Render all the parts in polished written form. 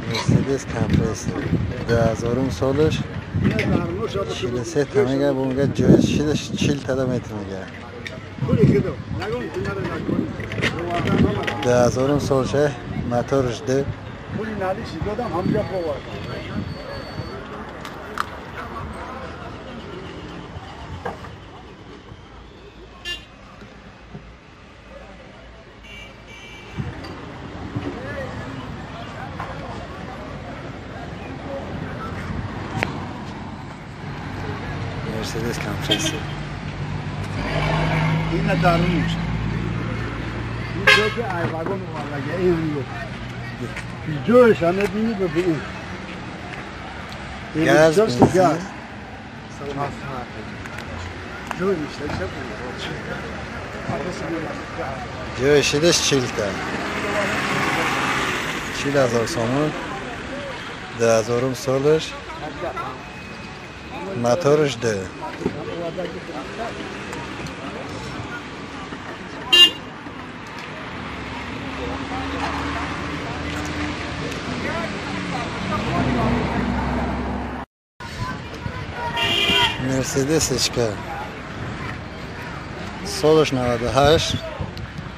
Мерседес Компрессор 2000 солаш 43 та мега, бо мега ҷои шидаш 40 та мета мега. 2000 солше, моторш д. Мерседес Компрессор. Ина даруниш. Ин ҷое ай вагон овардаги ин ҷояш мебинӣ бибин. Газ, бензин. Ҷои шидаш 40 та. 40,000 сомон. 2000 солаш. Моторш д. Мерседесечка солаш 98,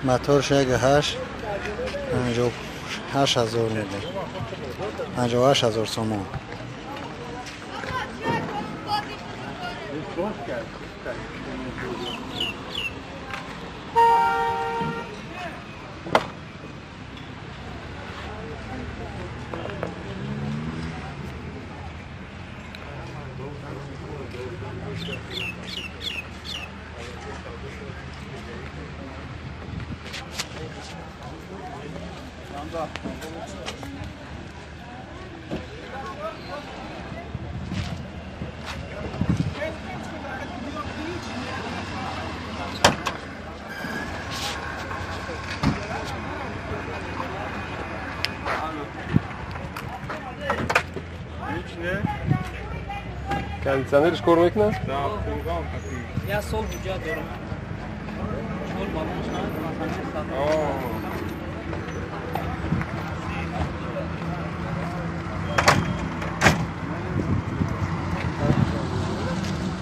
моторш 1.8, 58,000 мега. 58,000 сомон. Кондиционерш кор мекунад? Я сол ҳуҷҷат дорам. Чор баллон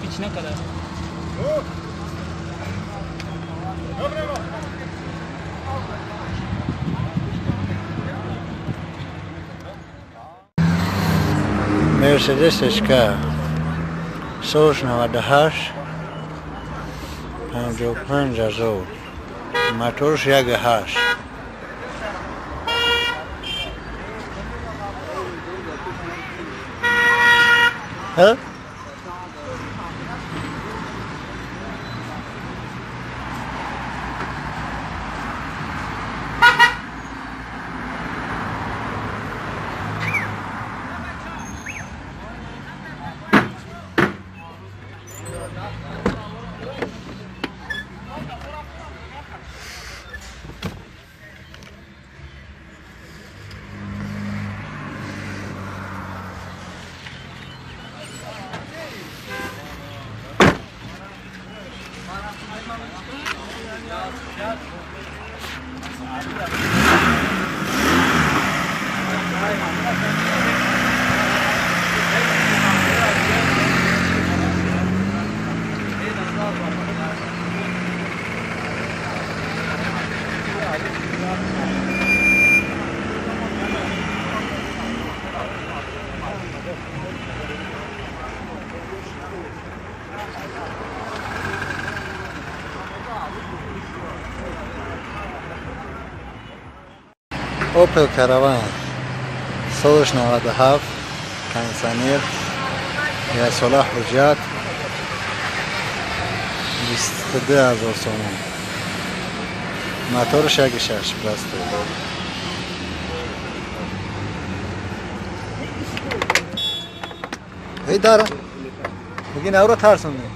İçine kadar. Мерседесечка солш 98, 55,000, моторш 1.8. Ҳа? Opel Caravan солш 97, кондиционер, яксола ҳуҷҷат, 22,000 сомон. Моторш 1.6 простой. Эй дара, бугин авро тарсонди.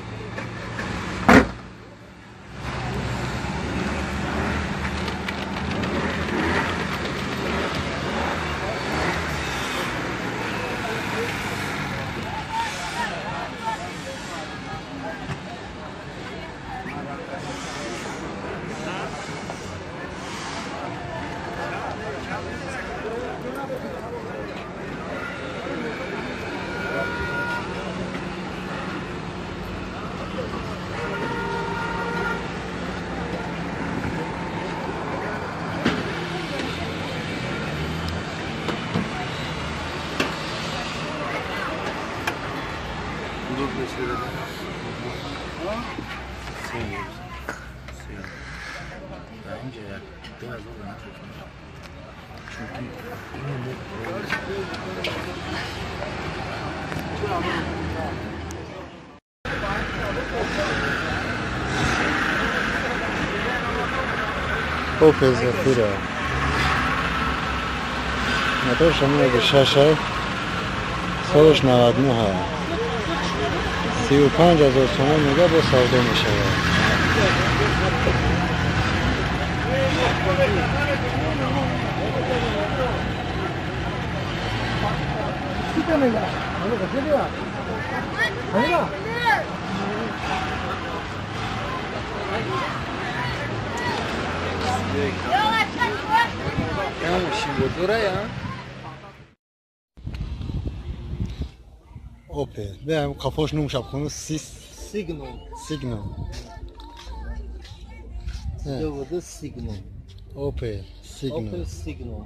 Opel Zafira. Моторш ҳамин 6 солаш 99. 35 ҳазор сомон мега бо савдо мешавад. Opel. Бе, қафош нум шабхону Signum. Signum. DVD Signum. Opel Signum. Opel Signum.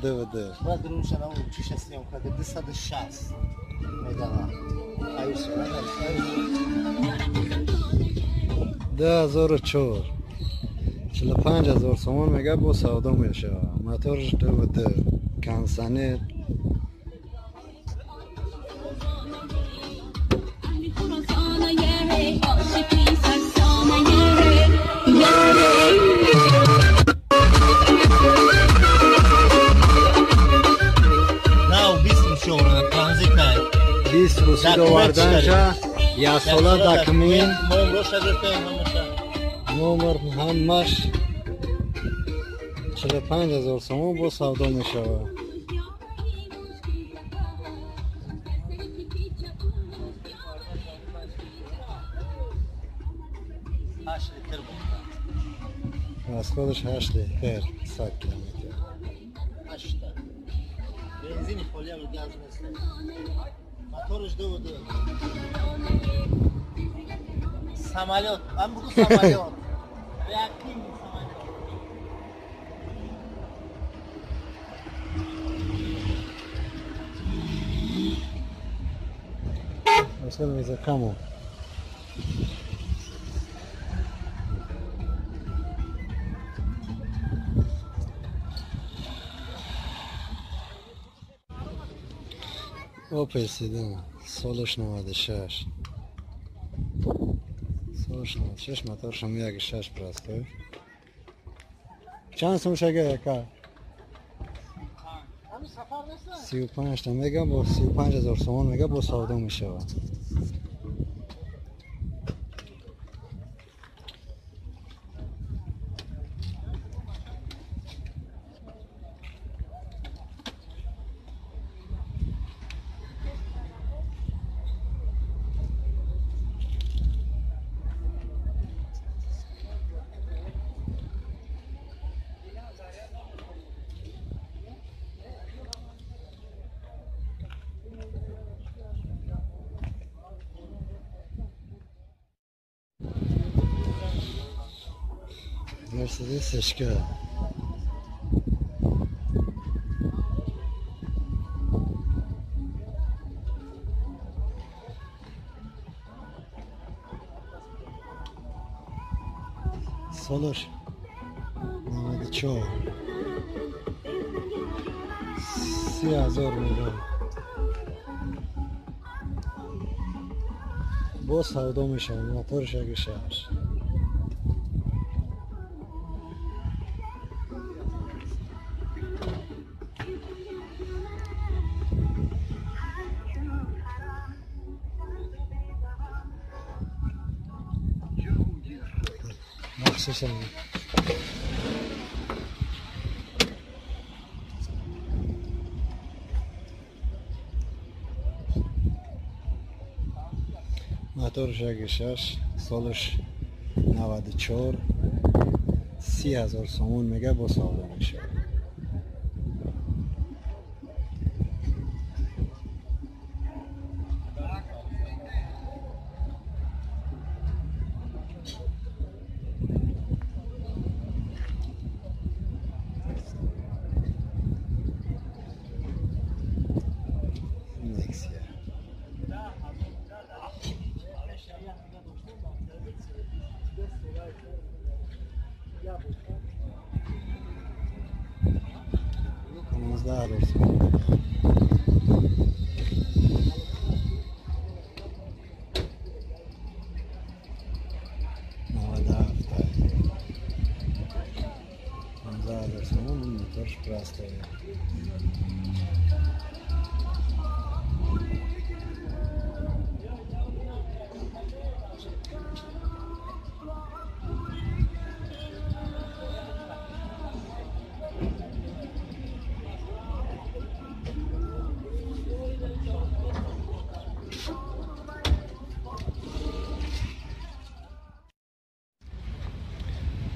DVD. Баъд рӯшана чиша съёмка 260 мегава. Аюш, 2004. 45 ҳазор сомон мега бо савдо мешавад. Моторш DVD, кондиционер. 20 русид оварданша, яксола документ, номер ҳамаш 45 ҳазор сомон бо савдо мешавад. Расходаш 8 литр, 100 километр. 8. Бензини холия газ нест. Моторш DVD. Самолет. Ам бугу самолет. Реактивный самолет. Расходы за каму. Opel Sedan, солаш 96. Солаш 96, моторшам 1.6 простой. Чанд сум шага яка? 35 та мега бо 35 ҳазор сомон мега бо савдо мешавад. Mercedes Eşka. Солаш 94. 30 ҳазор мегӯям. Боз савдо мешавад, моторш 1.6. Махсусан моторш 1.6, солаш 94, 30 ҳазор сомон мега бо савдо мешавад. Nexia. 12 000 сомон. 97, 15 000 сомон, моторш простой.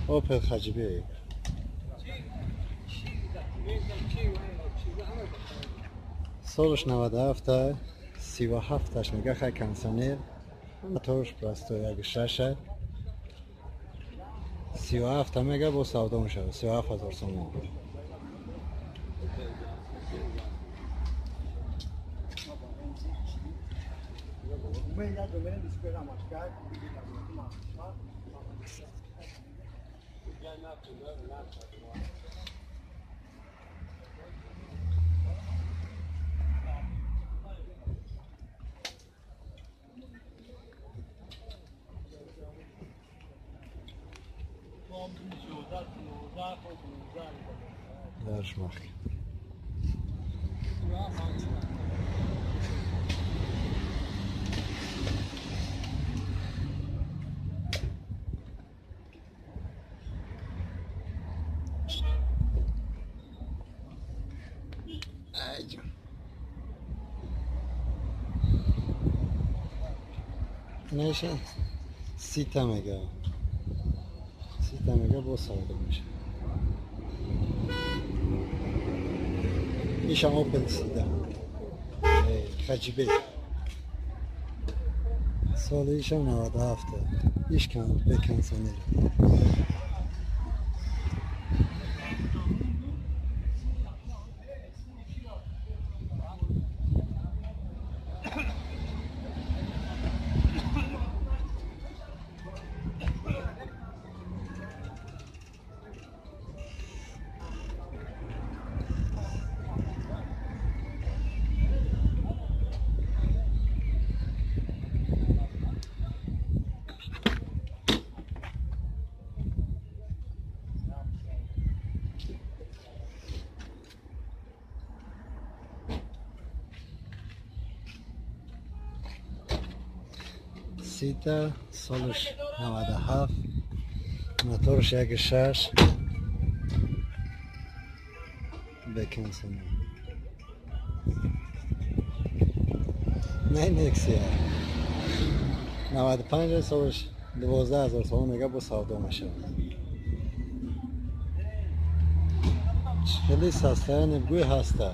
Opel Hatchback. Солш 97, 37 мега, хай кондиционер, моторш простой, 1,6. 37 мега, бо савдо мешавад, 37 000 сомон. Дарш махи. Неша 30 та мега. 30 та мега, бо савдо меша. Ишам Opel Sedan. Hatchback. Соли ишам 97. Иш кан бе кондиционер. 30 та, солш 97, моторш 1,6, бе кондиционер. Не, Nexia. 95, солш 12 000 сомон мега, бо савдо мешавад. Хеле состояние бгӯй ҳаста.